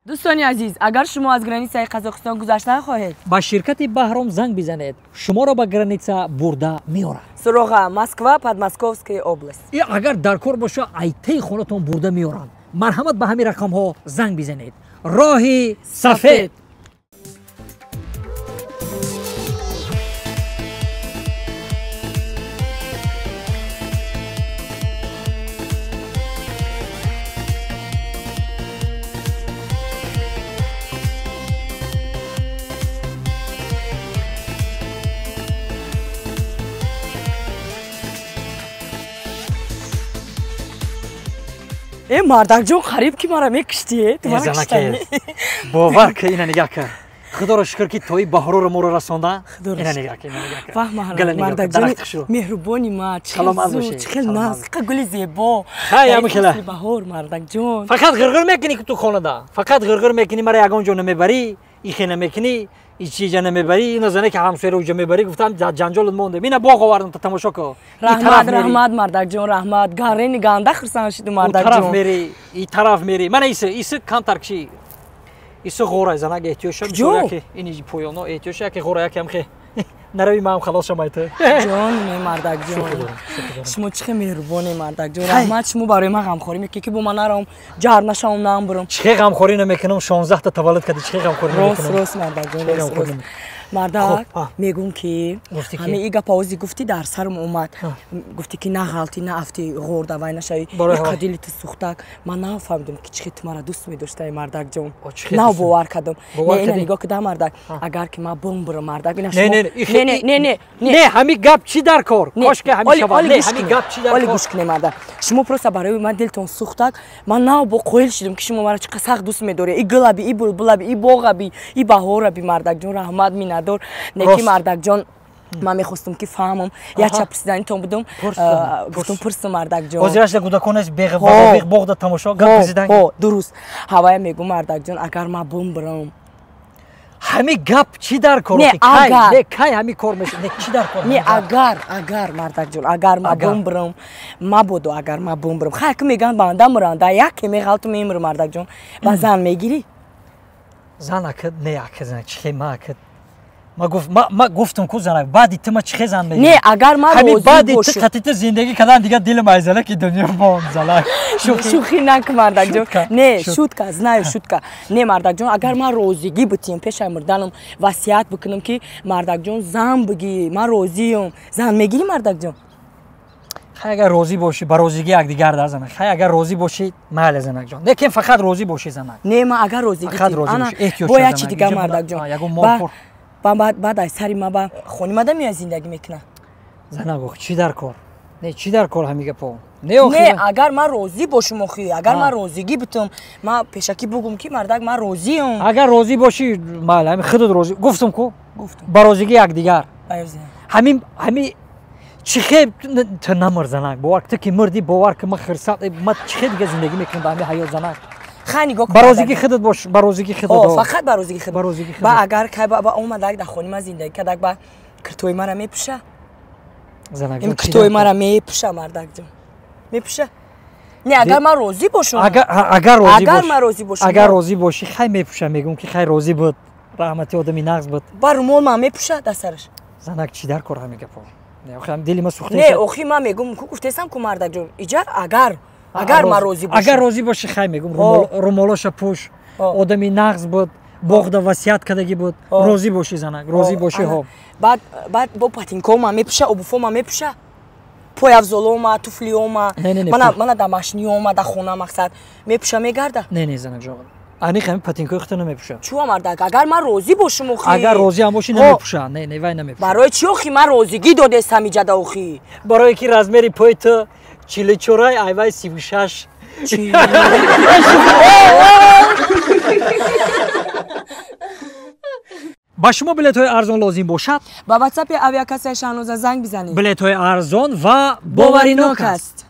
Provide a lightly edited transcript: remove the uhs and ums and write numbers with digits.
Дӯстони азиз, агар шумо аз границаи Қазоқистон гузаштан хоҳед, ба ширкати Баҳром занг бизанед, шуморо ба граница бурда меорад. Суроға: Москва, Подмосковская область. И агар дар кор боша, айтаи хонатон бурда меоранд. Марҳамат, ба ҳамин рақамҳо занг бизанед. Роҳи сафед. Э, мардакҷон, қариб ки мара мекуштӣ, ту мара куштанӣ. Бовар ки, ина нигаҳ кар. Худоро шукр, ки тои баҳороро моро расонда. Ина нигаҳ ка, ина нигаҳ ка. Ваҳ, мардакҷон, меҳрубони ма, чӣ зуд, чӣ хел наз, чӣ гули зебо. Хай, ҳамин хела. Баҳор, мардакҷон. Фақат ғирғир мекунӣ ки ту хонада. Фақат ғирғир мекунӣ, мара ягон ҷо намебарӣ, ихе намекунӣ, ичиҷа намебарӣ, ина зане ки ҳамсояро уҷа мебарӣ, гуфтам ҷанҷолат мондем. Ина боғ овардам, та тамошо ко. Раҳмат, раҳмат, мардакҷон, раҳмат. Гарени ганда хурсанд шудум, мардакҷон. Тараф мерӣ, и тараф мерӣ. Мана иси, иси камтар киши. Иси ғора, занак, эҳтиёҷ шад. Яке ини поёно эҳтиёҷ, яке ғора, яке ҳамхе. Нарави, маам халос шамай ту. Ҷон, не, мардакҷон. Шумо чӣ хел меҳрубоне, мардакҷон. Раҳмат, шумо барои ман ғамхорӣ мекунед, ки бо ман нарам, ҷар нашавам, намбурам. Чӣ хел ғамхорӣ намекунам? 16 та таваллуд кардӣ, чӣ хел ғамхорӣ намекунам? Рост, рост, мардакҷон, рост, рост. Мардак, мегӯм ки ҳамин и гапа ози гуфтӣ, дар сарам омад. Гуфтӣ ки на ғалтӣ, на афтӣ, ғорда вай нашавӣ, иқа дили ту сӯхтак. Ман нафаҳмидам, ки чӣ хел ту мара дӯст медоштаи, мардакҷон. Нав бовар кардам. Не, ина нигоҳ куда, мардак, агар ки ман бумбурам, мардак, ина шумо не, не, не, не. Не, ҳамин гап чӣ дар кор? Кошки ҳамин шавад. Не, ҳамин гап чӣ дар кор? Оли гӯш кунед, мардак, шумо просто барои ман дилтон сӯхтак. Ман нав бо қоил шудам, ки шумо мара чӣ қадр сахт дӯст медоред. И гулаби, и булбулаби, и боғаби, и баҳораби, мардакҷон, раҳмат, миннатдор. Неки, мардакҷон, ман мехостам, ки фаҳмам, як ча пурсиданитон будум, гуфтум пурсум, мардакҷон. Ҳозирашда кӯдаконаш беғ боғда тамошо гап пурсидан. Дуруст, ҳавая мегӯм, мардакҷон, агар ман бумбурам. Ҳамин гап чӣ дар кор? Не, агар. Не, кай ҳамин кор мешавад? Не, чӣ дар кор? Не, агар, агар, мардакҷон, агар ман бумбурам, мабодо, агар ман бумбурам, хай, ки мегӯянд, банда муранда, яке меғалту мемурам, мардакҷон, ба зан мегирӣ? Зан ака, не, ака, зан чӣ ма, ака, ма гуфтам ку, занак, баъди ту ма чӣ хел зан мегирам? Не, агар ман розӣ баъди ту қати ту зиндагӣ кардан, дигар дилам ай занаки дунё монд, занак. Шӯхӣ накун, мардакҷон, не, шутка, знаю, шутка. Не, мардакҷон, агар ман розигӣ битиҳам, пешай мурданам васият бикунам, ки мардакҷон, зан бигӣ, ман розиюм, зан мегирӣ, мардакҷон? Хай, агар розӣ бошӣ, ба розигӣ якдигар да, занак. Хай, агар розӣ бошӣ, майли, занакҷон, лекин фақат розӣ бошӣ, занак. Не, ман агар розигӣ фақат розӣ бошӣ, эҳтиёҷ. Бо як чи дигар, мардакҷон, баъд аз сари ма ба хонимада меояд, зиндагӣ мекунад. Занак, ох, чӣ дар кор? Не, чӣ дар кор ҳамин гапо? Не, агар ман розӣ бошум, охи, агар ман розигӣ битум, ман пешакӣ бугум, ки мардак, ман розиюм. Агар розӣ бошӣ, майли, ҳамин худат розӣ, гуфтум ку, ба розигӣ якдигар. Ҳамин ҳамин чӣ хел ту намр, занак, бовар, ту ки мурдӣ, бовар ки, ман хирсат, ман чӣ хел дига зиндагӣ мекунам ба ҳамин ҳаёт, занак? Хай, нигоҳ. Ба розигӣ худат бош, ба розигӣ худат. Фақат ба розигӣ худат, ба розигӣ. Ба агар кай ба омадак, дар хони ман зиндагӣ кардак, ба киртои мара мепӯша? Занак. Ин киртои мара мепӯша, мардакҷон, мепӯша? Не, агар ман розӣ бошум. Агар розӣ, агар ман розӣ бошум. Агар розӣ бошӣ, хай, мепӯша. Мегӯм, ки хай, розӣ буд, раҳмати, одами нағз буд. Ба румол ман мепӯша дар сараш? Занак, чӣ дар кор ҳамин гапо? Дили ма сӯхта. Не, охи, ман мегӯм ку, гуфтесам ку, мардакҷон, иҷа агар, агар ман розӣ бошам. Агар розӣ бошӣ, хай, мегӯм, румолоша пӯш, одами нағз буд, боғда васият кардагӣ буд. Розӣ бошӣ, занак, розӣ бошӣ, ҳо. Баъд, баъд бо патинкома мепӯша, обуфома мепӯша, пойафзолома, туфлиома, мана домашниёма, дар хона, мақсад, мепӯша, мегарда? Не, не, занакҷон, аниқ ҳамин патинкои худто намепӯша. Чӯ, мардак, агар ман розӣ бошум, охи. Агар розӣ ҳам бошӣ, намепӯша. Не, не, вай намепӯша. Барои чӣ, охи? Ман розигӣ додестам иҷада, охи. Барое ки размери пои ту 44-ай, айвай 36. Чӣ? Ба шумо билетҳои арзон лозим бошад, ба ватсапи авиакассаи Шаҳноза занг бизанед. Билетҳои арзон ва боваринок аст.